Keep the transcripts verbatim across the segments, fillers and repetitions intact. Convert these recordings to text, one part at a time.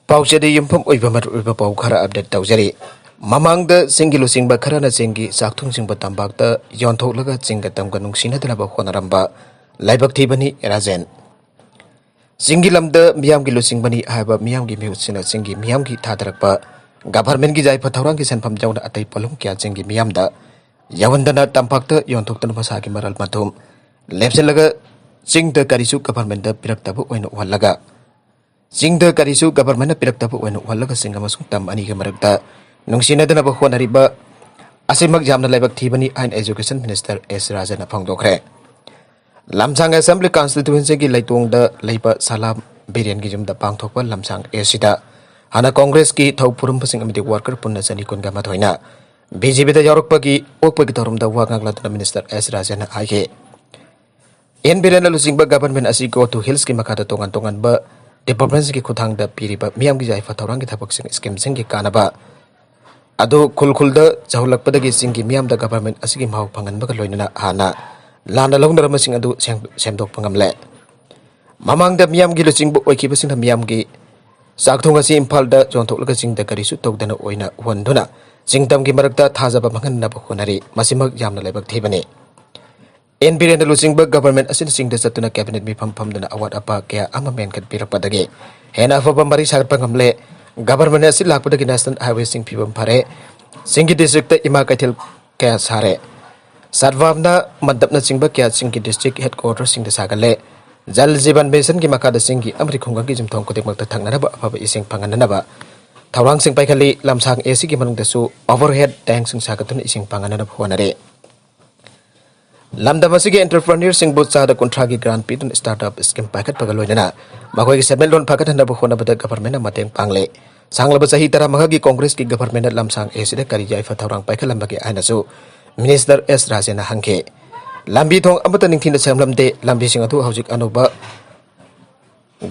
ꯄꯥꯎꯆꯦꯗ ꯌꯨꯝꯐꯝ ꯑꯣꯏꯕ ꯃꯔꯨꯑꯣꯏꯕ ꯄꯥꯎ ꯈꯔ ꯑꯞꯗꯦꯠ ꯇꯧꯖꯔꯤ꯫ ꯃꯃꯥꯡꯗ ꯆꯤꯡꯒꯤ ꯂꯨꯆꯤꯡꯕ ꯈꯔꯅ ꯆꯤꯡꯒꯤ ꯆꯥꯛꯊꯨꯡ ꯆꯤꯡꯕ ꯇꯝꯄꯥꯛꯇ ꯌꯣꯟꯊꯣꯛꯂꯒ ꯆꯤꯡꯒ ꯇꯝꯒ ꯅꯨꯡꯁꯤꯅꯗꯅꯕ ꯍꯣꯠꯅꯔꯝꯕ ꯂꯥꯏꯕꯛ ꯊꯤꯕꯅꯤ ꯔꯥꯖꯦꯟ꯫ ꯆꯤꯡꯒꯤ ꯂꯝꯗ ꯃꯤꯌꯥꯝꯒꯤ ꯂꯨꯆꯤꯡꯕꯅꯤ ꯍꯥꯏꯕ ꯃꯤꯌꯥꯝꯒꯤ ꯃꯤꯍꯨꯠꯁꯤꯡꯅ ꯆꯤꯡꯒꯤ ꯃꯤꯌꯥꯝꯒꯤ ꯊꯥꯗꯔꯛꯄ ꯒꯚꯔꯟꯃꯦꯟꯒꯤ ꯌꯥꯏꯐ ꯊꯧꯔꯥꯡꯒꯤ ꯁꯦꯟꯐꯝ ꯌꯥꯎꯅ ꯑꯇꯩ ꯄꯣꯠꯂꯨꯝ ꯀꯌꯥ ꯆꯤꯡꯒꯤ ꯃꯤꯌꯥꯝꯗ ꯌꯧꯍꯟꯗꯅ ꯇꯝꯄꯥꯛꯇ ꯌꯣꯟꯊꯣꯛꯇꯨꯅ ꯃꯁꯥꯒꯤ ꯃꯔꯜ ꯃꯊꯨꯝ ꯂꯦꯞꯁꯤꯜꯂꯒ ꯆꯤꯡꯗ ꯀꯔꯤꯁꯨ ꯒꯚꯔꯟꯃꯦꯟꯗ ꯄꯤꯔꯛꯇꯕ ꯑꯣꯏꯅ ꯎꯍꯜꯂꯒ ꯆꯤꯡꯗ ꯀꯔꯤꯁꯨ ꯒꯚꯔꯟꯃꯦꯟꯠꯅ ꯄꯤꯔꯛꯇꯕ ꯑꯣꯏꯅ ꯎꯍꯜꯂꯒ ꯆꯤꯡ ꯑꯃꯁꯨꯡ ꯇꯝ ꯑꯅꯤꯒꯤ ꯃꯔꯛꯇ ꯅꯨꯡꯁꯤꯅꯗꯅꯕ ꯍꯣꯠꯅꯔꯤꯕ ꯑꯁꯤꯃꯛ ꯌꯥꯝꯅ ꯂꯥꯏꯕꯛ ꯊꯤꯕꯅꯤ ꯍꯥꯏꯅ ꯑꯦꯖꯨꯀꯦꯁꯟ ꯃꯤꯅꯤꯁꯇꯔ ꯑꯦꯁ ꯔꯥꯖꯟꯅ ꯐꯣꯡꯗꯣꯛꯈ꯭ꯔꯦ꯫ ꯂꯝꯁꯥꯡ ꯑꯦꯁꯦꯝꯕ꯭ꯂꯤ ꯀꯟꯁꯇꯤꯇ꯭ꯋꯦꯟꯁꯤꯒꯤ ꯂꯩꯇꯣꯡꯗ ꯂꯩꯕ ꯁꯂꯥꯝ ꯕꯤꯔꯦꯟꯒꯤ ꯌꯨꯝꯗ ꯄꯥꯡꯊꯣꯛꯄ ꯂꯝꯁꯥꯡ ꯑꯦꯁꯤꯗ ꯍꯥꯟꯅ ꯀꯣꯡꯒ꯭ꯔꯦꯁꯀꯤ ꯊꯧ ꯄꯨꯔꯝꯕꯁꯤꯡ ꯑꯃꯗꯤ ꯋꯥꯔꯀꯔ ꯄꯨꯟꯅ ꯆꯅꯤ ꯀꯨꯟꯒ ꯃꯥꯊꯣꯏꯅ ꯕꯤꯖꯦꯄꯤꯗ ꯌꯥꯎꯔꯛꯄꯒꯤ ꯑꯣꯛꯄꯒꯤ ꯊꯧꯔꯝꯗ ꯋꯥ ꯉꯥꯡꯂꯗꯨꯅ ꯃꯤꯅꯤꯁꯇꯔ ꯑꯦꯁ ꯔꯥꯖꯟꯅ ꯍꯥꯏꯈꯤ꯫ ꯑꯦꯟ ꯕꯤꯔꯦꯟꯅ ꯂꯨꯆꯤꯡꯕ ꯒꯚꯔꯟꯃꯦꯟꯠ ꯑꯁꯤ Go to Hillsꯀꯤ ꯃꯈꯥꯗ ꯇꯣꯉꯥꯟ ꯇꯣꯉꯥꯟꯕ ꯗꯤꯄꯥꯔꯠꯃꯦꯟꯠꯁꯤꯡꯒꯤ ꯈꯨꯠꯊꯥꯡꯗ ꯄꯤꯔꯤꯕ ꯃꯤꯌꯥꯝꯒꯤ ꯌꯥꯏꯐ ꯊꯧꯔꯥꯡꯒꯤ ꯊꯕꯛꯁꯤꯡ, ꯁ꯭ꯀꯤꯝꯁꯤꯡꯒꯤ ꯀꯥꯟꯅꯕ ꯑꯗꯨ ꯈꯨꯜ ꯈꯨꯜꯗ ꯌꯧꯍꯜꯂꯛꯄꯗꯒꯤ ꯆꯤꯡꯒꯤ ꯃꯤꯌꯥꯝꯗ ꯒꯚꯔꯟꯃꯦꯟꯠ ꯑꯁꯤꯒꯤ ꯃꯍꯥꯎ ꯐꯪꯍꯟꯕꯒ ꯂꯣꯏꯅꯅ ꯍꯥꯟꯅ ꯂꯥꯟꯅ ꯂꯧꯅꯔꯝꯕꯁꯤꯡ ꯑꯗꯨ ꯁꯦꯡ-, ꯁꯦꯝꯗꯣꯛꯄ ꯉꯝꯂꯦ꯫ ꯃꯃꯥꯡꯗ ꯃꯤꯌꯥꯝꯒꯤ ꯂꯨꯆꯤꯡꯕ ꯑꯣꯏꯈꯤꯕꯁꯤꯡꯅ ꯃꯤꯌꯥꯝꯒꯤ ꯆꯥꯛꯊꯣꯡ ꯑꯁꯤ ꯏꯝꯐꯥꯜꯗ ꯌꯣꯟꯊꯣꯛꯂꯒ ꯆꯤꯡꯗ ꯀꯔꯤꯁꯨ ꯇꯧꯗꯅ ꯑꯣꯏꯅ ꯎꯍꯟꯗꯨꯅ ꯆꯤꯡ ꯇꯝꯒꯤ ꯃꯔꯛꯇ ꯊꯥꯖꯕ ꯃꯥꯡꯍꯟꯅꯕ ꯍꯣꯠꯅꯔꯤ꯫ ꯃꯁꯤꯃꯛ ꯌꯥꯝꯅ ꯂꯥꯏꯕꯛ ꯊꯤꯕꯅꯤ꯫ ꯑꯦꯟ ꯕꯤꯔꯦꯟꯅ ꯂꯨꯆꯤꯡꯕ ꯒꯚꯔꯟꯃꯦꯟꯠ ꯑꯁꯤꯅ ꯆꯤꯡꯗ ꯆꯠꯇꯨꯅ ꯀꯦꯕꯤꯅꯦꯠ ꯃꯤꯐꯝ ꯐꯝꯗꯨꯅ ꯑꯋꯥꯠ ꯑꯄꯥ ꯀꯌꯥ ꯑꯃ ꯃꯦꯟꯈꯠꯄꯤꯔꯛꯄꯗꯒꯤ ꯍꯦꯟꯅ ꯑꯐꯕ ꯃꯔꯤ ꯁꯥꯒꯠꯄ ꯉꯝꯂꯦ꯫ ꯒꯚꯔꯟꯃꯦꯟꯠ ꯑꯁꯤ ꯂꯥꯛꯄꯗꯒꯤ ꯅꯦꯁꯅꯦꯜ ꯍꯥꯏꯋꯦꯁꯤꯡ ꯐꯤꯕꯝ ꯐꯔꯦ꯫ ꯆꯤꯡꯒꯤ ꯗꯤꯁꯇ꯭ꯔꯤꯛꯇ ꯏꯃꯥ ꯀꯩꯊꯦꯜ ꯀꯌꯥ ꯁꯥꯔꯦ꯫ ꯁꯠꯚꯥꯕꯅꯥ ꯃꯟꯗꯞꯅꯆꯤꯡꯕ ꯀꯌꯥ ꯆꯤꯡꯒꯤ ꯗꯤꯁꯇ꯭ꯔꯤꯛ ꯍꯦꯗꯀ꯭ꯋꯥꯇꯔꯁꯤꯡꯗ ꯁꯥꯒꯠꯂꯦ꯫ ꯖꯜ ꯖꯤꯕꯟ ꯃꯤꯁꯟꯒꯤ ꯃꯈꯥꯗ ꯆꯤꯡꯒꯤ ꯑꯃꯗꯤ ꯈꯨꯡꯒꯪꯒꯤ ꯌꯨꯝꯊꯣꯡ ꯈꯨꯗꯤꯡꯃꯛꯇ ꯊꯛꯅꯅꯕ ꯑꯐꯕ ꯏꯁꯤꯡ ꯐꯪꯍꯟꯅꯅꯕ ꯊꯧꯔꯥꯡꯁꯤꯡ ꯄꯥꯏꯈꯠꯂꯤ꯫ ꯂꯝꯁꯥꯡ ꯑꯦꯁꯤꯒꯤ ꯃꯅꯨꯡꯗꯁꯨ ꯑꯣꯚꯔꯍꯦꯗ ꯇꯦꯡꯛꯁꯤꯡ ꯁꯥꯒꯠꯇꯨꯅ ꯏꯁꯤꯡ ꯐꯪꯍꯟꯅꯅꯕ ꯍꯣꯠꯅꯔꯤ꯫ ꯂꯝꯗꯝ ꯑꯁꯤꯒꯤ ꯑꯦꯟꯇꯔꯄ꯭ꯔꯦꯅꯔꯁꯤꯡꯕꯨ ꯆꯥꯗ ꯀꯨꯟꯊ꯭ꯔꯥꯒꯤ ꯒ꯭ꯔꯥꯟ ꯄꯤꯗꯨꯅ ꯁ꯭ꯇꯥꯔꯠ ꯑꯞ ꯁ꯭ꯀꯤꯝ ꯄꯥꯏꯈꯠꯄꯒ ꯂꯣꯏꯅꯅ ꯃꯈꯣꯏꯒꯤ ꯁꯦꯟꯃꯤꯠꯂꯣꯟ ꯐꯒꯠꯍꯟꯅꯕ ꯍꯣꯠꯅꯕꯗ ꯒꯚꯔꯟꯃꯦꯟꯠꯅ ꯃꯇꯦꯡ ꯄꯥꯡꯂꯦ꯫ ꯁꯥꯡꯂꯕ ꯆꯍꯤ ꯇꯔꯥꯃꯉꯥꯒꯤ ꯀꯣꯡꯒ꯭ꯔꯦꯁꯀꯤ ꯒꯚꯔꯟꯃꯦꯟꯠꯅ ꯂꯝꯁꯥꯡ ꯑꯦꯁꯤꯗ ꯀꯔꯤ ꯌꯥꯏꯐ ꯊꯧꯔꯥꯡ ꯄꯥꯏꯈꯠꯂꯝꯕꯒꯦ ꯍꯥꯏꯅꯁꯨ ꯃꯤꯅꯤꯁꯇꯔ ꯑꯦꯁ ꯔꯥꯖꯦꯟꯅ ꯍꯪꯈꯤ꯫ ꯂꯝꯕꯤ ꯊꯣꯡ ꯑꯃꯠꯇ ꯅꯤꯡꯊꯤꯅ ꯁꯦꯝꯂꯝꯗꯦ꯫ ꯂꯝꯕꯤꯁꯤꯡ ꯑꯗꯨ ꯍꯧꯖꯤꯛ ꯑꯅꯧꯕ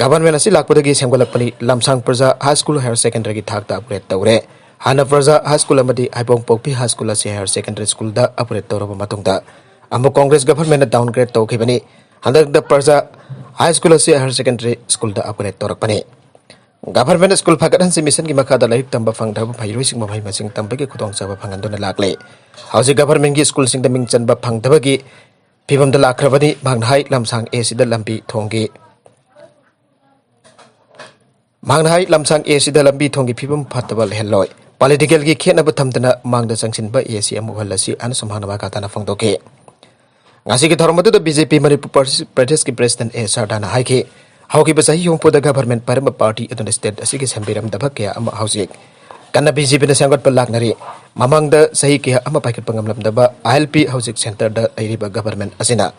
ꯒꯚꯔꯟꯃꯦꯟꯠ ꯑꯁꯤ ꯂꯥꯛꯄꯗꯒꯤ ꯁꯦꯝꯒꯠꯂꯛꯄꯅꯤ꯫ ꯂꯝꯁꯥꯡ ꯄ꯭ꯔꯖꯥ ꯍꯥꯏ ꯁ꯭ꯀꯨꯜ ꯍꯥꯌꯔ ꯁꯦꯀꯦꯟꯗꯔꯤꯒꯤ ꯊꯥꯛꯇ ꯑꯞꯒ꯭ꯔꯦꯗ ꯇꯧꯔꯦ꯫ ꯍꯥꯟꯅ ꯄ꯭ꯔꯖꯥ ꯍꯥꯏ ꯁ꯭ꯀꯨꯜ ꯑꯃꯗꯤ ꯍꯩꯕꯣꯡꯄꯣꯛꯄꯤ ꯍꯥꯏ ꯁ꯭ꯀꯨꯜ ꯑꯁꯤ ꯍꯥꯌꯔ ꯁꯦꯀꯦꯟꯗꯔꯤ ꯁ꯭ꯀꯨꯜꯗ ꯑꯞꯒ꯭ꯔꯦꯗ ꯇꯧꯔꯕ ꯃꯇꯨꯡꯗ ꯑꯃꯨꯛ ꯀꯣꯡꯒ꯭ꯔꯦꯁ ꯒꯚꯔꯟꯃꯦꯟꯠꯅ ꯗꯥꯎꯟꯒ꯭ꯔꯦꯗ ꯇꯧꯈꯤꯕꯅꯤ꯫ ꯍꯟꯗꯛꯇ ꯄ꯭ꯔꯖꯥ ꯍꯥꯏ ꯁ꯭ꯀꯨꯜ ꯑꯁꯤ ꯍꯥꯌꯔ ꯁꯦꯀꯦꯟꯗꯔꯤ ꯁ꯭ꯀꯨꯜꯗ ꯑꯞꯒ꯭ꯔꯦꯗ ꯇꯧꯔꯛꯄꯅꯤ꯫ Government school ꯐꯒꯠꯍꯟꯁꯤ mission ꯒꯤ ꯃꯈꯥꯗ ꯂꯥꯏꯔꯤꯛ ꯇꯝꯕ ꯐꯪꯗ꯭ꯔꯕ ꯃꯍꯩꯔꯣꯏꯁꯤꯡꯕꯨ ꯃꯍꯩ ꯃꯁꯤꯡ ꯇꯝꯕꯒꯤ ꯈꯨꯗꯣꯡꯆꯥꯕ ꯐꯪꯍꯟꯗꯨꯅ ꯂꯥꯛꯂꯦ꯫ ꯍꯧꯖꯤꯛ government ꯒꯤ school ꯁꯤꯡꯗ ꯃꯤꯡ ꯆꯟꯕ ꯐꯪꯗꯕꯒꯤ ꯐꯤꯕꯝꯗ ꯂꯥꯛꯈ꯭ꯔꯕꯅꯤ꯫ ꯃꯍꯥꯛꯅ ꯍꯥꯏ, ꯂꯝꯁꯥꯡ A ꯁꯤꯗ ꯂꯝꯕꯤ ꯊꯣꯡꯒꯤ ꯃꯍꯥꯛꯅ ꯍꯥꯏ, ꯂꯝꯁꯥꯡ A ꯁꯤꯗ ꯂꯝꯕꯤ ꯊꯣꯡꯒꯤ ꯐꯤꯕꯝ ꯐꯠꯇꯕ ꯂꯩꯍꯜꯂꯣꯏ꯫ Political ꯒꯤ ꯈꯦꯠꯅꯕ ꯊꯝꯗꯅ ꯃꯥꯡꯗ ꯆꯪꯁꯤꯟꯕ A C ꯑꯃ ꯑꯣꯏꯍꯜꯂꯁꯤ ꯍꯥꯏꯅꯁꯨ ꯃꯍꯥꯛꯅ ꯃꯈꯥ ꯇꯥꯅ ꯐꯣꯡꯗꯣꯛꯈꯤ꯫ ꯉꯁꯤꯒꯤ ꯊꯧꯔꯝ ꯑꯗꯨꯗ B J P ꯃꯅꯤꯄꯨꯔ ꯄ꯭ꯔꯗꯦꯁꯀꯤ president A ꯁꯔꯗꯥꯅ ꯍꯥꯏꯈꯤ, ꯍꯧꯈꯤꯕ ꯆꯍꯤ ꯍꯨꯝꯐꯨꯗ government ꯄꯥꯏꯔꯝꯕ party ꯑꯗꯨꯅ state ꯑꯁꯤꯒꯤ ꯁꯦꯝꯕꯤꯔꯝꯗꯕ ꯀꯌꯥ ꯑꯃ ꯍꯧꯖꯤꯛ ꯀꯟꯅ B J P ꯅ ꯁꯦꯝꯒꯠꯄ ꯂꯥꯛꯅꯔꯤ꯫ ꯃꯃꯥꯡꯗ ꯆꯍꯤ ꯀꯌꯥ ꯑꯃ ꯄꯥꯏꯈꯠꯄ ꯉꯝꯂꯝꯗꯕ I L P ꯍꯧꯖꯤꯛ centre ꯗ ꯂꯩꯔꯤꯕ government ꯑꯁꯤꯅ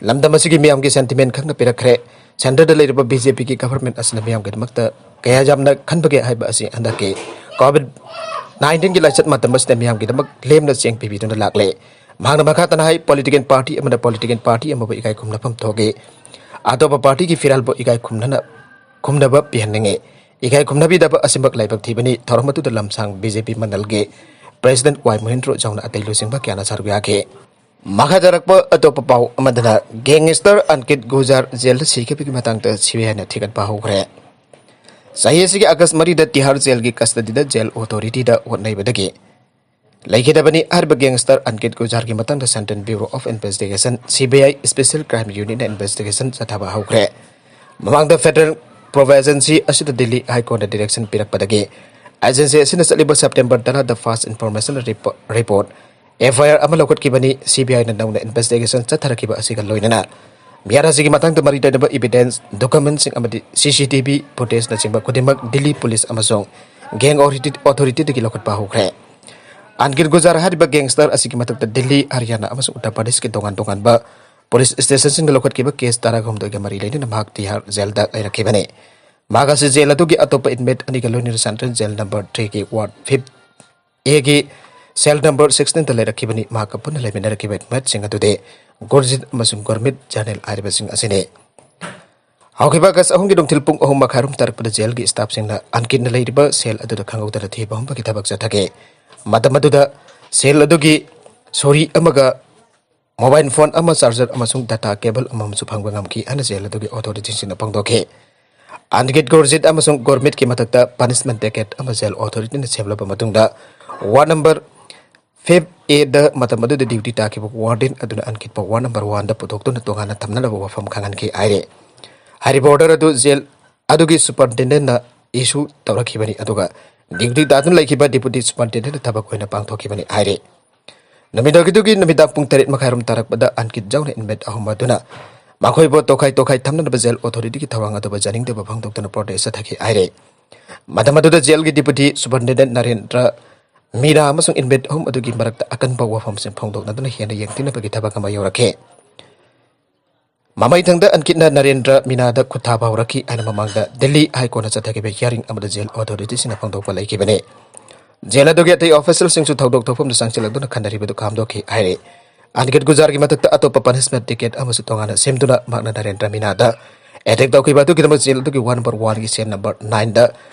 ꯂꯝꯗꯝ ꯑꯁꯤꯒꯤ ꯃꯤꯌꯥꯝꯒꯤ sentiment ꯈꯪꯅ ꯄꯤꯔꯛꯈ꯭ꯔꯦ꯫ Centre ꯗ ꯂꯩꯔꯤꯕ B J P ꯒꯤ government ꯑꯁꯤꯅ ꯃꯤꯌꯥꯝꯒꯤꯗꯃꯛꯇ ꯀꯌꯥ ꯌꯥꯝꯅ ꯈꯟꯕꯒꯦ ꯍꯥꯏꯕ ꯑꯁꯤ ꯍꯟꯗꯛꯀꯤ COVID nineteen ꯒꯤ ꯂꯥꯏꯆꯠ ꯃꯇꯝ ꯑꯁꯤꯗ ꯃꯤꯌꯥꯝꯒꯤꯗꯃꯛ ꯂꯦꯝꯅ ꯆꯦꯡ ꯄꯤꯕꯤꯗꯨꯅ ꯂꯥꯛꯂꯦ꯫ ꯃꯍꯥꯛꯅ ꯃꯈꯥ ꯇꯥꯅ ꯍꯥꯏ, political party ꯑꯃꯅ political party ꯑꯃꯕꯨ ꯏꯀꯥꯏ ꯈꯨꯝꯅꯐꯝ ꯊꯣꯛꯏ꯫ ꯑꯇꯣꯞꯄ party ꯒꯤ ꯐꯤꯔꯥꯜꯕꯨ ꯏꯀꯥꯏ ꯈꯨꯝꯅꯅ, ꯈꯨꯝꯅꯕ ꯄꯤꯍꯟꯅꯤꯡꯏ꯫ ꯏꯀꯥꯏ ꯈꯨꯝꯅꯕꯤꯗꯕ ꯑꯁꯤꯃꯛ ꯂꯥꯏꯕꯛ ꯊꯤꯕꯅꯤ꯫ ꯊꯧꯔꯝ ꯑꯗꯨꯗ ꯂꯝꯁꯥꯡ B J P ꯃꯟꯗꯜꯒꯤ president ꯋꯥꯏ ꯃꯣꯍꯦꯟꯗ꯭ꯔꯣ ꯖꯥꯎꯅ ꯑꯇꯩ ꯂꯨꯆꯤꯡꯕ ꯀꯌꯥꯅ ꯁꯔꯨꯛ ꯌꯥꯈꯤ꯫ ꯃꯈꯥ ꯇꯥꯔꯛꯄ ꯑꯇꯣꯞꯄ ꯄꯥꯎ ꯑꯃꯗꯅ, gangster ꯑꯟꯀꯤꯠ ꯒꯨꯖꯥꯔ ꯖꯦꯜꯗ ꯁꯤꯈꯤꯕꯒꯤ ꯃꯇꯥꯡꯗ C B I ꯅ ꯊꯤꯒꯠꯄ ꯍꯧꯈ꯭ꯔꯦ꯫ ꯆꯍꯤ ꯑꯁꯤꯒꯤ August ꯃꯔꯤꯗ ꯇꯤꯍꯥꯔ ꯖꯦꯜꯒꯤ custody ꯗ ꯖꯦꯜ authority ꯗ ꯍꯣꯠꯅꯕꯗꯒꯤ ꯂꯩꯈꯤꯗꯕꯅꯤ꯫ ꯍꯥꯏꯔꯤꯕ gangster ꯑꯟꯀꯤꯠ ꯒꯨꯖꯥꯔꯒꯤ ꯃꯇꯥꯡꯗ Central Bureau of Investigation, C B I, Special Crime Unit ꯅ investigation ꯆꯠꯊꯕ ꯍꯧꯈ꯭ꯔꯦ꯫ ꯃꯃꯥꯡꯗ federal province ꯑꯁꯤꯗ Delhi High Court ꯅ direction ꯄꯤꯔꯛꯄꯗꯒꯤ agency ꯑꯁꯤꯅ ꯆꯠꯂꯤꯕ September ꯇꯔꯥꯗ first information repo-, report, F I R ꯑꯃ ꯂꯧꯈꯠꯈꯤꯕꯅꯤ꯫ C B I ꯅ ꯅꯧꯅ investigation ꯆꯠꯊꯔꯛꯈꯤꯕ ꯑꯁꯤꯒ ꯂꯣꯏꯅꯅ ꯃꯤꯍꯥꯠ ꯑꯁꯤꯒꯤ ꯃꯇꯥꯡꯗ ꯃꯔꯤ ꯂꯩꯅꯕ evidence, document ꯁꯤꯡ ꯑꯃꯗꯤ C C T V footage ꯅꯆꯤꯡꯕ ꯈꯨꯗꯤꯡꯃꯛ Delhi police ꯑꯃꯁꯨꯡ gang authority, authority ꯗꯒꯤ ꯂꯧꯈꯠꯄ ꯍꯧꯈ꯭ꯔꯦ꯫ ꯑꯟꯀꯤꯠ ꯒꯨꯖꯥꯔ ꯍꯥꯏꯔꯤꯕ gangster ꯑꯁꯤꯒꯤ ꯃꯊꯛꯇ ꯗꯤꯜꯂꯤ, ꯍꯔꯤꯌꯥꯅꯥ ꯑꯃꯁꯨꯡ ꯎꯠꯇꯔ ꯄ꯭ꯔꯗꯦꯁꯀꯤ ꯇꯣꯉꯥꯟ ꯇꯣꯉꯥꯟꯕ police station ꯁꯤꯡꯗ ꯂꯧꯈꯠꯈꯤꯕ case ꯇꯔꯥꯍꯨꯝꯗꯣꯏꯒ ꯃꯔꯤ ꯂꯩꯅꯅ ꯃꯍꯥꯛ ꯇꯤꯍꯥꯔ ꯖꯦꯜꯗ ꯂꯩꯔꯛꯈꯤꯕꯅꯤ꯫ ꯃꯍꯥꯛ ꯑꯁꯤ ꯖꯦꯜ ꯑꯗꯨꯒꯤ ꯑꯇꯣꯞꯄ inmate ꯑꯅꯤꯒ ꯂꯣꯏꯅꯅ Central Jail number three ꯒꯤ ward fifth A ꯒꯤ cell number sixteen ꯗ ꯂꯩꯔꯛꯈꯤꯕꯅꯤ꯫ ꯃꯍꯥꯛꯀ ꯄꯨꯟꯅ ꯂꯩꯃꯤꯟꯅꯔꯛꯈꯤꯕ inmate ꯁꯤꯡ ꯑꯗꯨꯗꯤ ꯒꯨꯔꯖꯤꯠ ꯑꯃꯁꯨꯡ ꯒꯨꯔꯃꯤꯠ ꯖꯥꯅꯦꯜ ꯍꯥꯏꯔꯤꯕꯁꯤꯡ ꯑꯁꯤꯅꯤ꯫ ꯍꯧꯈꯤꯕ August ꯑꯍꯨꯝꯒꯤ ꯅꯨꯡꯊꯤꯜ ꯄꯨꯡ ꯑꯍꯨꯝ ꯃꯈꯥꯏ ꯔꯣꯝ ꯇꯥꯔꯛꯄꯗ ꯖꯦꯜꯒꯤ staff ꯁꯤꯡꯅ ꯑꯟꯀꯤꯠꯅ ꯂꯩꯔꯤꯕ cell ꯑꯗꯨꯗ ꯈꯪꯍꯧꯗꯅ ꯊꯤꯕ ꯍꯨꯝꯕꯒꯤ ꯊꯕꯛ ꯆꯠꯊꯈꯤ꯫ ꯃꯇꯝ ꯑꯗꯨꯗ cell ꯑꯗꯨꯒꯤ ꯁꯣꯔꯤ ꯑꯃꯒ mobile phone ꯑꯃ, charger ꯑꯃꯁꯨꯡ data cable ꯑꯃꯁꯨ ꯐꯪꯕ ꯉꯝꯈꯤ ꯍꯥꯏꯅ ꯖꯦꯜ ꯑꯗꯨꯒꯤ authority ꯁꯤꯡꯅ ꯐꯣꯡꯗꯣꯛꯈꯤ꯫ ꯑꯟꯀꯤꯠ ꯒꯨꯔꯖꯤꯠ ꯑꯃꯁꯨꯡ ꯒꯨꯔꯃꯤꯠꯀꯤ ꯃꯊꯛꯇ ꯄꯅꯤꯁꯃꯦꯟ ꯇꯤꯀꯦꯠ ꯑꯃ ꯖꯦꯜ ꯑꯣꯊꯣꯔꯤꯇꯤꯅ ꯁꯦꯝꯂꯕ ꯃꯇꯨꯡꯗ, ꯋꯥꯔꯗ ꯅꯝꯕꯔ ꯐꯤꯐ ꯑꯦꯗ ꯃꯇꯝ ꯑꯗꯨꯗ ꯗ꯭ꯌꯨꯇꯤ ꯇꯥꯈꯤꯕ ꯋꯥꯔꯗꯦꯟ ꯑꯗꯨꯅ ꯑꯟꯀꯤꯠꯄꯨ ꯋꯥꯔꯗ ꯅꯝꯕꯔ ꯋꯥꯟꯗ ꯄꯨꯊꯣꯛꯇꯨꯅ ꯇꯣꯉꯥꯟꯅ ꯊꯝꯅꯅꯕ ꯋꯥꯐꯝ ꯈꯪꯍꯟꯈꯤ ꯍꯥꯏꯔꯦ꯫ ꯍꯥꯏꯔꯤꯕ ꯑꯣꯔꯗꯔ ꯑꯗꯨ ꯖꯦꯜ ꯑꯗꯨꯒꯤ ꯁꯨꯄꯔꯤꯟꯇꯦꯟꯗꯦꯟꯠꯅ ꯏꯁꯨ ꯇꯧꯔꯛꯈꯤꯕꯅꯤ, ꯑꯗꯨꯒ ꯗ꯭ꯌꯨꯇꯤ ꯇꯥꯗꯨꯅ ꯂꯩꯈꯤꯕ ꯗꯤꯄꯨꯇꯤ ꯁꯨꯄꯔꯤꯟꯇꯦꯟꯗꯦꯟꯠꯅ ꯊꯕꯛ ꯑꯣꯏꯅ ꯄꯥꯡꯊꯣꯛꯈꯤꯕꯅꯤ ꯍꯥꯏꯔꯦ꯫ ꯅꯨꯃꯤꯗꯥꯡꯒꯤꯗꯨꯒꯤ ꯅꯨꯃꯤꯗꯥꯡ ꯄꯨꯡ ꯇꯔꯦꯠ ꯃꯈꯥꯏꯔꯣꯝ ꯇꯥꯔꯛꯄꯗ ꯑꯟꯀꯤꯠ ꯌꯥꯎꯅ ꯏꯟꯃꯦꯠ ꯑꯍꯨꯝ ꯑꯗꯨꯅ ꯃꯈꯣꯏꯕꯨ ꯇꯣꯈꯥꯏ ꯇꯣꯈꯥꯏ ꯊꯝꯅꯅꯕ ꯖꯦꯜ ꯑꯣꯊꯣꯔꯤꯇꯤꯒꯤ ꯊꯧꯔꯥꯡ ꯑꯗꯨꯕꯨ ꯌꯥꯅꯤꯡꯗꯕ ꯐꯣꯡꯗꯣꯛꯇꯨꯅ ꯄ꯭ꯔꯣꯇꯦꯁ ꯆꯠꯊꯈꯤ ꯍꯥꯏꯔꯦ꯫ ꯃꯇꯝ ꯑꯗꯨꯗ ꯖꯦꯜꯒꯤ ꯗꯤꯄꯨꯇꯤ ꯁꯨꯄꯔꯤꯟꯇꯦꯟꯗꯦꯟꯠ ꯅꯔꯦꯟꯗ꯭ꯔ ꯃꯤꯅꯥ ꯑꯃꯁꯨꯡ ꯏꯟꯃꯦꯠ ꯑꯍꯨꯝ ꯑꯗꯨꯒꯤ ꯃꯔꯛꯇ ꯑꯀꯟꯕ ꯋꯥꯐꯝꯁꯤꯡ ꯐꯣꯡꯗꯣꯛꯅꯗꯨꯅ ꯍꯦꯟꯅ ꯌꯦꯡꯊꯤꯅꯕꯒꯤ ꯊꯕꯛ ꯑꯃ ꯌꯧꯔꯛꯈꯤ꯫ ꯃꯃꯩꯊꯪꯗ ꯑꯟꯀꯤꯠꯅ ꯅꯔꯦꯟꯗ꯭ꯔ ꯃꯤꯅꯥꯗ ꯈꯨꯠ ꯊꯥꯕ ꯍꯧꯔꯛꯈꯤ ꯍꯥꯏꯅ ꯃꯃꯥꯡꯗ ꯗꯤꯜꯂꯤ ꯍꯥꯏ ꯀꯣꯔꯠꯅ ꯆꯠꯊꯈꯤꯕ ꯍꯤꯌꯥꯔꯤꯡ ꯑꯃꯗ ꯖꯦꯜ ꯑꯣꯊꯣꯔꯤꯇꯤꯁꯤꯡꯅ ꯐꯣꯡꯗꯣꯛꯄ ꯂꯩꯈꯤꯕꯅꯤ꯫ ꯖꯦꯜ ꯑꯗꯨꯒꯤ ꯑꯇꯩ ꯑꯣꯐꯤꯁꯤꯌꯦꯜꯁꯤꯡꯁꯨ ꯊꯧꯗꯣꯛ ꯊꯣꯛꯐꯝꯗ ꯆꯪꯁꯤꯜꯂꯛꯇꯨꯅ ꯈꯟꯅꯔꯤꯕꯗꯨ ꯈꯥꯝꯗꯣꯛꯈꯤ ꯍꯥꯏꯔꯤ꯫ ꯑꯟꯀꯤꯠ ꯒꯨꯖꯥꯔꯒꯤ ꯃꯊꯛꯇ ꯑꯇꯣꯞꯄ ꯄꯅꯤꯁꯃꯦꯟꯠ ꯇꯤꯀꯦꯠ ꯑꯃꯁꯨ ꯇꯣꯉꯥꯟꯅ ꯁꯦꯝꯗꯨꯅ ꯃꯍꯥꯛꯅ ꯅꯔꯦꯟꯗ꯭ꯔ ꯃꯤꯅꯥꯗ ꯑꯦꯇꯦꯛ ꯇꯧꯈꯤꯕ ꯑꯗꯨꯒꯤꯗꯃꯛ ꯖꯦꯜ ꯑꯗꯨꯒꯤ ꯋꯥꯔꯗ ꯅꯝꯕꯔ ꯋꯥꯟꯒꯤ ꯁꯦꯜ ꯅꯝꯕꯔ ꯅꯥꯏꯟꯗ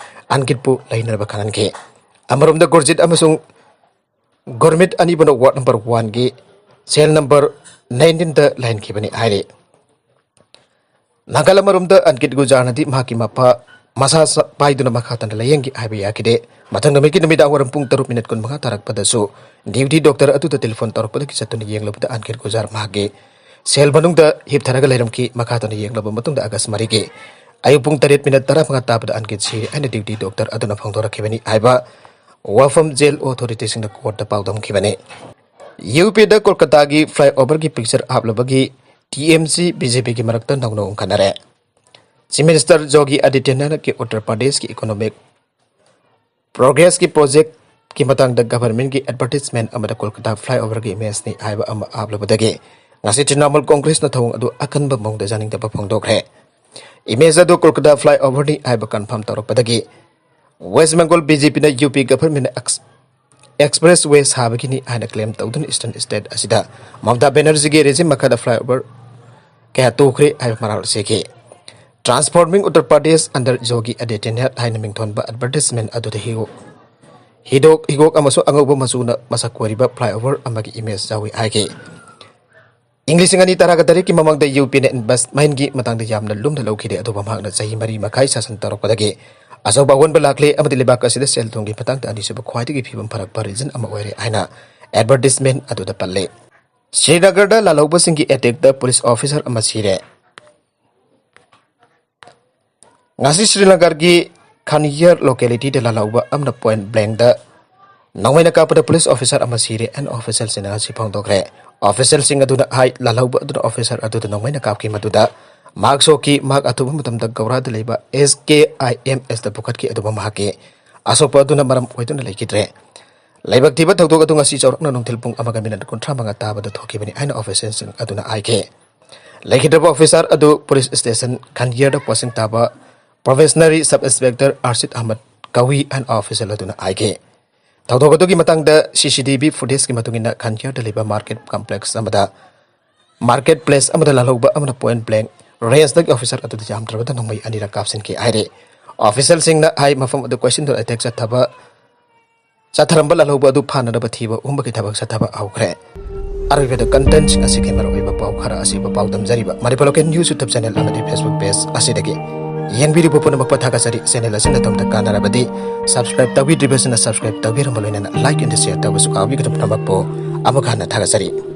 ꯑꯟꯀꯤꯠꯄꯨ ꯂꯩꯅꯅꯕ ꯈꯪꯍꯟꯈꯤ꯫ ꯑꯃꯔꯣꯝꯗ ꯒꯨꯔꯖꯤꯠ ꯑꯃꯁꯨꯡ ꯒꯨꯔꯃꯤꯠ ꯑꯅꯤꯕꯨꯅ ꯋꯥꯔꯗ ꯅꯝꯕꯔ ꯋꯥꯟꯒꯤ ꯁꯦꯜ ꯅꯝꯕꯔ ꯅꯥꯏꯟꯇꯤꯟꯗ ꯂꯩꯍꯟꯈꯤꯕꯅꯤ ꯍꯥꯏꯔꯤ꯫ ꯅꯥꯀꯜ ꯑꯃꯔꯣꯝꯗ ꯑꯟꯀꯤꯠ ꯒꯨꯖꯥꯔꯅꯗꯤ ꯃꯍꯥꯛꯀꯤ ꯃꯄꯥ ꯃꯁꯥ ꯁ-, ꯄꯥꯏꯗꯨꯅ ꯃꯈꯥ ꯇꯥꯅ ꯂꯥꯌꯦꯡꯒꯦ ꯍꯥꯏꯕ ꯌꯥꯈꯤꯗꯦ꯫ ꯃꯊꯪ ꯅꯨꯃꯤꯠꯀꯤ ꯅꯨꯃꯤꯗꯥꯡ ꯋꯥꯏꯔꯝ ꯄꯨꯡ ꯇꯔꯨꯛ ꯃꯤꯅꯤꯠ ꯀꯨꯟꯃꯉꯥ ꯇꯥꯔꯛꯄꯗꯁꯨ ꯗ꯭ꯌꯨꯇꯤ ꯗꯣꯛꯇꯔ ꯑꯗꯨꯗ ꯇꯦꯂꯤꯐꯣꯟ ꯇꯧꯔꯛꯄꯗꯒꯤ ꯆꯠꯇꯨꯅ ꯌꯦꯡꯂꯨꯕꯗ ꯑꯟꯀꯤꯠ ꯒꯨꯖꯥꯔ ꯃꯍꯥꯛꯀꯤ ꯁꯦꯜ ꯃꯅꯨꯡꯗ ꯍꯤꯞꯊꯔꯒ ꯂꯩꯔꯝꯈꯤ꯫ ꯃꯈꯥ ꯇꯥꯅ ꯌꯦꯡꯂꯕ ꯃꯇꯨꯡꯗ ꯑꯥꯒꯁ ꯃꯔꯤꯒꯤ ꯑꯌꯨꯛ ꯄꯨꯡ ꯇꯔꯦꯠ ꯃꯤꯅꯤꯠ ꯇꯔꯥꯃꯉꯥ ꯇꯥꯕꯗ ꯑꯟꯀꯤꯠ ꯁꯤꯔꯦ ꯍꯥꯏꯅ ꯗ꯭ꯌꯨꯇꯤ ꯗꯣꯛꯇꯔ ꯑꯗꯨꯅ ꯐꯣꯡꯗꯣꯔꯛꯈꯤꯕꯅꯤ ꯍꯥꯏꯕ ꯋꯥꯐꯝ ꯖꯦꯜ ꯑꯣꯊꯣꯔꯤꯇꯤꯁꯤꯡꯅ ꯀꯣꯔꯠꯇ ꯄꯥꯎꯗꯝꯈꯤꯕꯅꯤ꯫ ꯌꯨ ꯄꯤꯗ ꯀꯣꯜꯀꯇꯥꯒꯤ ꯐ꯭ꯂꯥꯏꯑꯣꯚꯔꯒꯤ ꯄꯤꯛꯆꯔ ꯍꯥꯞꯂꯕꯒꯤ T M C B J ꯄꯤꯒꯤ ꯃꯔꯛꯇ ꯅꯧꯅ ꯎꯪꯈꯠꯅꯔꯦ꯫ ꯆꯤꯐ ꯃꯤꯅꯤꯁꯇꯔ ꯌꯣꯒꯤ ꯑꯥꯗꯤꯇ꯭ꯌꯅꯥꯊꯀꯤ ꯎꯠꯇꯔ ꯄ꯭ꯔꯗꯦꯁꯀꯤ ꯏꯀꯣꯅꯣꯃꯤꯛ ꯄ꯭ꯔꯣꯒ꯭ꯔꯦꯁꯀꯤ ꯄ꯭ꯔꯣꯖꯦꯛꯀꯤ ꯃꯇꯥꯡꯗ ꯒꯚꯔꯟꯃꯦꯟꯠꯀꯤ ꯑꯦꯗꯚꯔꯇꯤꯖꯃꯦꯟꯠ ꯑꯃꯗ ꯀꯣꯜꯀꯇꯥ ꯐ꯭ꯂꯥꯏꯑꯣꯚꯔꯒꯤ ꯏꯃꯦꯖꯅꯤ ꯍꯥꯏꯕ ꯑꯃ ꯍꯥꯞꯂꯕꯗꯒꯤ ꯉꯁꯤ ꯇ꯭ꯔꯤꯅꯥꯃꯨꯜ ꯀꯣꯡꯒ꯭ꯔꯦꯁꯅ ꯊꯧꯑꯣꯡ ꯑꯗꯨ ꯑꯀꯟꯕ ꯃꯑꯣꯡꯗ ꯌꯥꯅꯤꯡꯗꯕ ꯐꯣꯡꯗꯣꯛꯈ꯭ꯔꯦ꯫ ꯏꯃꯦꯖ ꯑꯗꯨ ꯀꯣꯜꯀꯇꯥ ꯐ꯭ꯂꯥꯏꯑꯣꯚꯔꯅꯤ ꯍꯥꯏꯕ ꯀꯟꯐꯥꯔꯝ ꯇꯧꯔꯛꯄꯗꯒꯤ ꯋꯦꯁ ꯕꯦꯡꯒꯣꯜ ꯕꯤ ꯖꯦ ꯄꯤꯅ ꯌꯨ ꯄꯤ ꯒꯚꯔꯟꯃꯦꯟꯠꯅ ꯑꯦꯛꯁ-, ꯑꯦꯛꯁꯄ꯭ꯔꯦꯁ ꯋꯦ ꯁꯥꯕꯒꯤꯅꯤ ꯍꯥꯏꯅ ꯀ꯭ꯂꯦꯝ ꯇꯧꯗꯨꯅ ꯏꯁꯇꯔꯟ ꯁ꯭ꯇꯦꯠ ꯑꯁꯤꯗ ꯃꯃꯇꯥ ꯕꯦꯅꯔꯖꯤꯒꯤ ꯔꯦꯖꯤꯝ ꯃꯈꯥꯗ ꯐ꯭ꯂꯥꯏꯑꯣꯚꯔ ꯀꯌꯥ ꯇꯣꯛꯈ꯭ꯔꯦ ꯍꯥꯏꯕ ꯃꯔꯥꯜ ꯁꯤꯈꯤ꯫ Transforming Uttar Pradesh under Yogi Adityanath ꯍꯥꯏꯅ ꯃꯤꯡꯊꯣꯟꯕ ꯑꯦꯗꯚꯔꯇꯤꯖꯃꯦꯟꯠ ꯑꯗꯨꯗ ꯍꯤꯒꯣꯛ, ꯍꯤꯗꯣꯛ, ꯍꯤꯒꯣꯛ ꯑꯃꯁꯨꯡ ꯑꯉꯧꯕ ꯃꯆꯨꯅ ꯃꯁꯛ ꯀꯣꯏꯔꯤꯕ ꯐ꯭ꯂꯥꯏꯑꯣꯚꯔ ꯑꯃꯒꯤ ꯏꯃꯦꯖ ꯌꯥꯎꯏ ꯍꯥꯏꯈꯤ꯫ ꯏꯪ ꯂꯤꯁꯤꯡ ꯑꯅꯤ ꯇꯔꯥꯒ ꯇꯔꯦꯠꯀꯤ ꯃꯃꯥꯡꯗ ꯌꯨ ꯄꯤꯅ ꯏꯟꯚꯦꯁꯃꯦꯟꯒꯤ ꯃꯇꯥꯡꯗ ꯌꯥꯝꯅ ꯂꯨꯝꯅ ꯂꯧꯈꯤꯗꯦ, ꯑꯗꯨꯕꯨ ꯃꯍꯥꯛꯅ ꯆꯍꯤ ꯃꯔꯤ ꯃꯈꯥꯏ ꯁꯥꯁꯟ ꯇꯧꯔꯛꯄꯗꯒꯤ ꯑꯆꯧꯕ ꯑꯑꯣꯟꯕ ꯂꯥꯛꯂꯦ ꯑꯃꯗꯤ ꯂꯩꯕꯥꯛ ꯑꯁꯤꯗ ꯁꯦꯜ ꯊꯨꯝꯒꯤ ꯃꯇꯥꯡꯗ ꯑꯅꯤꯁꯨꯕ ꯈ꯭ꯋꯥꯏꯗꯒꯤ ꯐꯤꯕꯝ ꯐꯔꯛꯄ ꯔꯤꯖꯟ ꯑꯃ ꯑꯣꯏꯔꯦ ꯍꯥꯏꯅ ꯑꯦꯗꯚꯔꯇꯤꯁꯃꯦꯟ ꯑꯗꯨꯗ ꯄꯜꯂꯤ꯫ ꯁ꯭ꯔꯤꯅꯒꯔꯗ ꯂꯥꯜꯍꯧꯕꯁꯤꯡꯒꯤ ꯑꯦꯇꯦꯛꯇ ꯄꯨꯂꯤꯁ ꯑꯣꯐꯤꯁꯔ ꯑꯃ ꯁꯤꯔꯦ꯫ ꯉꯁꯤ ꯁ꯭ꯔꯤꯅꯒꯔꯒꯤ ꯈꯥꯟꯌꯔ ꯂꯣꯀꯦꯂꯤꯇꯤꯗ ꯂꯥꯜꯍꯧꯕ ꯑꯃꯅ ꯄꯣꯏꯟ ꯕ꯭ꯂꯦꯡꯗ ꯅꯣꯡꯃꯩꯅ ꯀꯥꯞꯄꯗ ꯄꯨꯂꯤꯁ ꯑꯣꯐꯤꯁꯔ ꯑꯃ ꯁꯤꯔꯦ ꯍꯥꯏꯅ ꯑꯣꯐꯤꯁꯤꯌꯦꯜꯁꯤꯡꯅ ꯉꯁꯤ ꯐꯣꯡꯗꯣꯛꯈ꯭ꯔꯦ꯫ ꯑꯣꯐꯤꯁꯤꯌꯦꯜꯁꯤꯡ ꯑꯗꯨꯅ ꯍꯥꯏ, ꯂꯥꯜꯍꯧꯕ ꯑꯗꯨꯅ ꯑꯣꯐꯤꯁꯥꯔ ꯑꯗꯨꯗ ꯅꯣꯡꯃꯩꯅ ꯀꯥꯞꯈꯤ, ꯃꯗꯨꯗ ꯃꯍꯥꯛ ꯁꯣꯛꯈꯤ꯫ ꯃꯍꯥꯛ ꯑꯊꯨꯕ ꯃꯇꯝꯗ ꯒꯧꯔꯥꯗ ꯂꯩꯕ ꯑꯦꯁ ꯀꯦ ꯑꯥꯏ ꯑꯦꯝ ꯑꯦꯁꯇ ꯄꯨꯈꯠꯈꯤ, ꯑꯗꯨꯕꯨ ꯃꯍꯥꯛꯀꯤ ꯑꯁꯣꯛꯄ ꯑꯗꯨꯅ ꯃꯔꯝ ꯑꯣꯏꯗꯨꯅ ꯂꯩꯈꯤꯗ꯭ꯔꯦ꯫ ꯂꯥꯏꯕꯛ ꯊꯤꯕ ꯊꯧꯗꯣꯛ ꯑꯗꯨ ꯉꯁꯤ ꯆꯥꯎꯔꯥꯛꯅ ꯅꯨꯡꯊꯤꯜ ꯄꯨꯡ ꯑꯃꯒ ꯃꯤꯅꯠ ꯀꯨꯟꯊ꯭ꯔꯥ ꯃꯉꯥ ꯇꯥꯕꯗ ꯊꯣꯛꯈꯤꯕꯅꯤ ꯍꯥꯏꯅ ꯑꯣꯐꯤꯁꯤꯌꯦꯜꯁꯤꯡ ꯑꯗꯨꯅ ꯍꯥꯏꯈꯤ꯫ ꯂꯩꯈꯤꯗ꯭ꯔꯕ ꯑꯣꯐꯤꯁꯥꯔ ꯑꯗꯨ ꯄꯨꯂꯤꯁ ꯁ꯭ꯇꯦꯁꯟ ꯈꯟꯌꯔꯗ ꯄꯣꯁꯇꯤꯡ ꯇꯥꯕ ꯄ꯭ꯔꯣꯕꯦꯁꯅꯔꯤ ꯁꯕ ꯏꯟꯁꯄꯦꯛꯇꯔ ꯑꯥꯔꯁꯤꯠ ꯑꯍꯃꯗ ꯀꯧꯏ ꯍꯥꯏꯅ ꯑꯣꯐꯤꯁꯤꯌꯦꯜ ꯑꯗꯨꯅ ꯍꯥꯏꯈꯤ꯫ ꯊꯧꯗꯣꯛ ꯑꯗꯨꯒꯤ ꯃꯇꯥꯡꯗ ꯁꯤ ꯁꯤ ꯇꯤ ꯚꯤ ꯐꯨꯇꯦꯖꯀꯤ ꯃꯇꯨꯡ ꯏꯟꯅ ꯈꯟꯌꯔꯗ ꯂꯩꯕ ꯃꯥꯔꯀꯦꯠ ꯀꯝꯄ꯭ꯂꯦꯛꯁ ꯑꯃꯗ ꯃꯥꯔꯀꯦꯠ ꯄ꯭ꯂꯦꯁ ꯑꯃꯗ ꯂꯥꯜꯍꯧꯕ ꯑꯃꯅ ꯄꯣꯏꯟ ꯕ꯭ꯂꯦꯡ ꯔꯦꯟꯖꯇꯒꯤ ꯑꯣꯐꯤꯁꯥꯔ ꯑꯗꯨꯗ ꯌꯥꯝꯗ꯭ꯔꯕꯗ ꯅꯣꯡꯃꯩ ꯑꯅꯤꯔꯛ ꯀꯥꯞꯁꯤꯟꯈꯤ ꯍꯥꯏꯔꯤ꯫ ꯑꯣꯐꯤꯁꯤꯌꯦꯜꯁꯤꯡꯅ ꯍꯥꯏ, ꯃꯐꯝ ꯑꯗꯨ ꯀꯣꯏꯁꯤꯟꯗꯨꯅ ꯑꯦꯇꯦꯛ ꯆꯠꯊꯕ ꯆꯠꯊꯔꯝꯕ ꯂꯥꯜꯍꯧꯕ ꯑꯗꯨ ꯐꯥꯅꯅꯕ ꯊꯤꯕ ꯍꯨꯝꯕꯒꯤ ꯊꯕꯛ ꯆꯠꯊꯕ ꯍꯧꯈ꯭ꯔꯦ꯫ ꯑꯔꯣꯏꯕꯗ ꯀꯟꯇꯦꯟꯁꯤꯡ ꯑꯁꯤꯒꯤ ꯃꯔꯨꯑꯣꯏꯕ ꯄꯥꯎ ꯈꯔ ꯑꯁꯤꯕꯨ ꯄꯥꯎꯗꯝꯖꯔꯤꯕ Manipur local news YouTube channel ꯑꯃꯗꯤ ꯐꯦꯁꯕꯨꯛ ꯄꯦꯖ ꯑꯁꯤꯗꯒꯤ ꯌꯦꯡꯕꯤꯔꯤꯕ ꯄꯨꯝꯅꯃꯛꯄꯨ ꯊꯥꯒꯠꯆꯔꯤ꯫ ꯆꯦꯅꯦꯜ ꯑꯁꯤꯅ ꯑꯗꯣꯝꯗ ꯀꯥꯟꯅꯔꯕꯗꯤ ꯁꯕꯁꯀ꯭ꯔꯥꯏꯕ ꯇꯧꯕꯤꯗ꯭ꯔꯤꯕꯁꯤꯅ ꯁꯕꯁꯀ꯭ꯔꯥꯏꯕ ꯇꯧꯕꯤꯔꯝꯕ ꯂꯣꯏꯅꯅ ꯂꯥꯏꯛ ꯑꯦꯟ ꯁꯤꯌꯔ ꯇꯧꯕꯁꯨ ꯀꯥꯎꯕꯤꯒꯅꯨ꯫ ꯄꯨꯝꯅꯃꯛꯄꯨ ꯑꯃꯨꯛ ꯍꯟꯅ ꯊꯥꯒꯠꯆꯔꯤ꯫